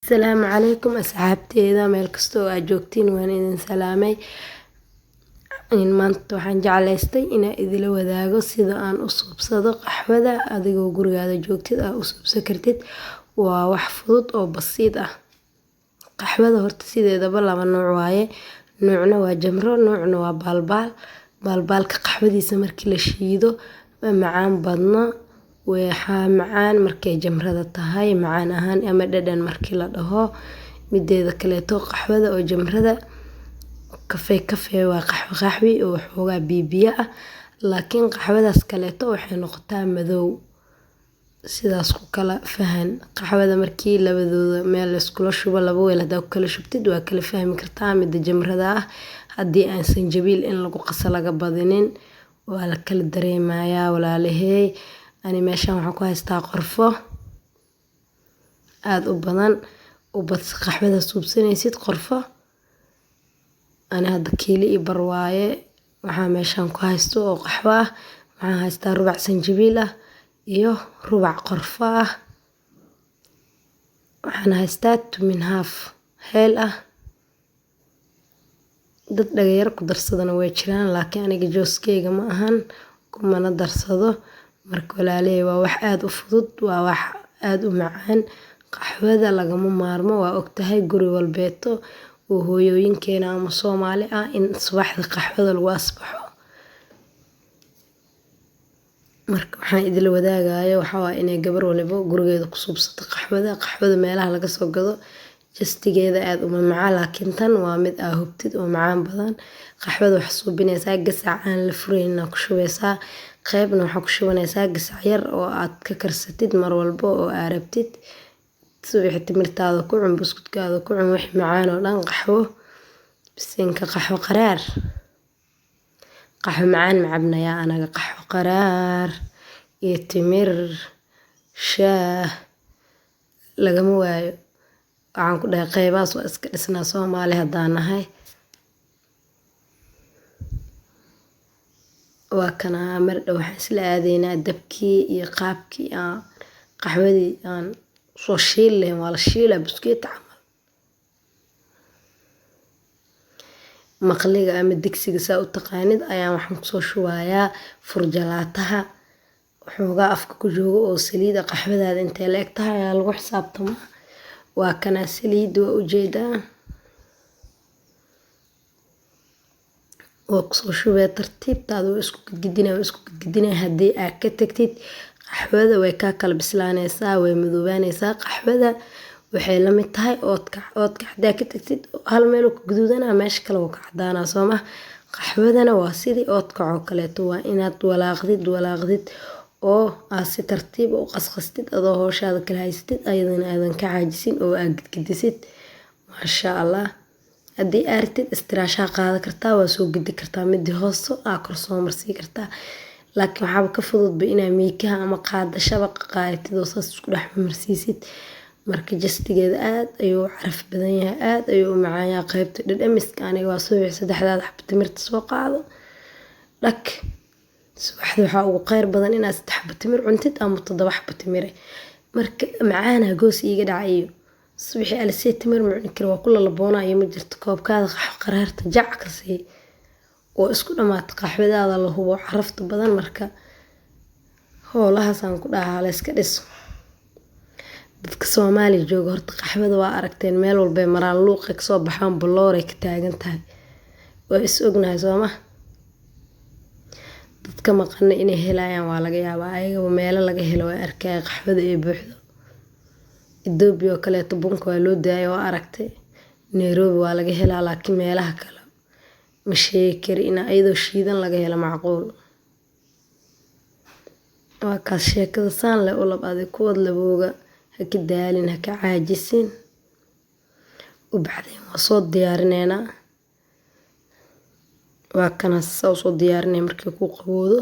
Asalaamu calaykum asxaabteeda, meel kasta oo aad joogtiin waan idin salaamay. Maanta waxaan jeclaystay inaan idila wadaago sida aan u suubsado qaxwada adigoo gurigaada joogtid aad u suubsan kartid. Waa wax fudud oo basiid ah. Qaxwada horta sideedaba laba nooc waaye: noocna waa jamro, noocna waa baalbaal. Baalbaalka qaxwadiisa markii la shiido ma macaan badno. Waxaa macaan markay jamrada tahay, macaan ahaan ama dhadhan markii la dhaho. Mideeda kaleeto, qaxwada oo jamrada kafee kafee waa, qaxwo qaxwi oo xoogaa biyo ah, laakiin qaxwadaas kaleeto waxay noqotaa madow. Sidaas ku kala fahan. Qaxwada markii labadooda meel laiskula shubo, laba weel hadaa ku kala shubtid, waa kala fahmi kartaa mida jamrada ah. Haddii aan sanjabiil in lagu qaso laga badinin, waa la kala dareemayaa. Walaalahey, ani meeshan waxaan ku haystaa qorfo aada u badan. U badso qaxwada suubsanaysid qorfo. Ani hadda kiilo iyo bar waaye waxaa meeshan ku haysto oo qaxwo ah. Waxaan haystaa rubac sanjabiil ah iyo rubac qorfo ah. Waxaan haystaa tumin haaf heel ah. Dad dhagayar ku darsadana way jiraan, laakiin aniga jooskeyga ma ahan, kumana darsado. Marka walaalahey, waa wax aada u fudud, waa wax aada u macaan. Qaxwada lagama maarmo, waa ogtahay guri walbeeto oo hooyooyinkeena ama Soomaali ah in subaxda qaxwada lagu asbaxo. Marka waxaan idila wadaagayo waxaa waaye inay gabar waliba gurigeeda ku suubsato qaxwada. Qaxwada meelaha laga soo gado jastigeeda aada uma macaan, laakiin tan waa mid aa hubtid oo macaan badan. Qaxwada waxaa suubinaysaa gasac aan la fureynin aa ku shubeysaa. Qeybna waxaa ku shubanaysaa gasac yar oo aad ka karsatid mar walbo oo aa rabtid. Subaxi timirtaada ku cun, buskudkaada ku cun, wixii macaan oo dhan. Qaxwo bisinka, qaxwo qaraar, qaxwo macaan ma cabnayaa anaga. Qaxwo qaraar iyo timir, shaah lagama waayo. Waxaan ku dhahay qeybahaas waa iska dhisnaa Soomaali haddaan nahay. Waa kana, mar dhow waxaan isla aadaynaa dabkii iyo qaabkii aan qaxwadii aan soo shiili lahayn. Waa la shiilaa buskeeti camal. Maqliga ama digsiga saa u taqaanid ayaan waxaan kusoo shubayaa furjalaataha xoogaa afka ku joogo oo saliida. Qaxwadaada intay la eg tahay ayaa lagu xisaabtamaa. Waa kanaa saliid, waa ujeedaa, waa kusoo shubee tartiibtaada, waa isku gidgidinaa, waa isku gidgidinaa. Haddii aad ka tagtid, qaxwada way kaa kala bislaanaysaa, way madoobaanaysaa. Qaxwada waxay la mid tahay oodkac. Oodkac haddaa ka tagtid, hal meel ka guduudanaa, meesha kale wuu ka cadaanaa, soo ma? Qaxwadana waa sidii oodkac oo kaleeto. Waa inaad walaaqdid, walaaqdid oo aad si tartiib u qasqastid adoo howshaada kala haysatid, ayadana aadan ka caajisin oo aad gidgidisid. Maasha Allah, haddii aad rabtid istiraashaa qaadan kartaa, waa soo gedi kartaa, midii hoosto aa kor soo marsii kartaa, laakiin waxaaba ka fududba inaa miikaha ama qaada shabaqa qaadatid oo saas isku dhex marsiisid. Marka jastigeeda aad ayuu u caraf badan yahay, aad ayuu u macaan yahay. Qaybta dhadhamiska aniga waa subax saddexdaad xabo timirta soo qaado dhag. Subaxda waxaa ugu kheyr badan inaad saddex xabo timir cuntid ama 7 xabo timire. Marka macaana goos iiga dhacayo subaxii alisee timir ma cuni karo, waa ku lalaboonaayo ma jirto. Koobkaada qaxwo qaraarta jac ka sii oo isku dhamaata qaxwadaada la hubo carafta badan. Marka howlahaasaan ku dhahaa la iska dhiso. Dadka Soomaaliya jooga horta qaxwada waa aragteen, meel walbay maraan, luuqay kasoo baxaan, balooray ka taagan tahay, waa is ognahay, sooma? Dadka maqana inay helayaan waa laga yaabaa, ayagaba meelo laga helo waa arkaya qaxwada ee buuxdo. Itoobiya oo kaleeto bunka waa loo daaya, waa aragtay. Nairobi waa laga helaa, laakiin meelaha kale ma sheegi kari in iyadoo shiidan laga helo macquul. Waa kaas sheekada. Saan leh u lab adig kuwad labooga, ha ka daalin, ha ka caajisin. U bacdeen waa soo diyaarineynaa. Waa kana, saa usoo diyaarinay. Markay kuu qabowdo,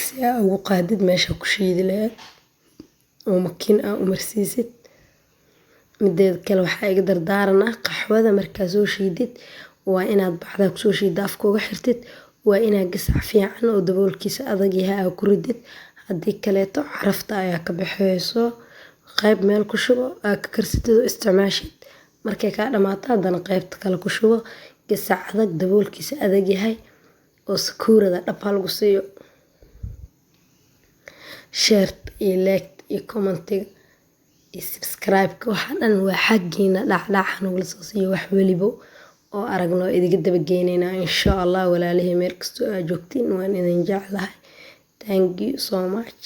si aa ugu qaadid meesha ku shiidi lahayd oo makiin aa u marsiisid. Mideeda kale, waxaa iga dardaaran ah: qaxwada markaa soo shiidid, waa inaad bacdaa kusoo shiida afka uga xirtid, waa inaad gasac fiican oo daboolkiisa adag yahay aa ku ridid. Haddii kaleeto carafta ayaa ka baxeyso. Qayb meel ku shubo aa ka karsatid oo isticmaashid. Markay kaa dhamaato, haddana qaybta kale ku shubo. Gasac adag, daboolkiisa adag yahay oo sakuurada dhab ha lagu siiyo. Share iyo like iyo commentiga iyo subscribe-ka, waxaa dhan waa xaggiina. Dhacdhac nagula soo siiyo. Wax welibo oo aragno idiga daba geyneynaa, insha Allah. Walaalihii, meel kastoo aa joogtiin, waan idin jeclahay. Thank you so much.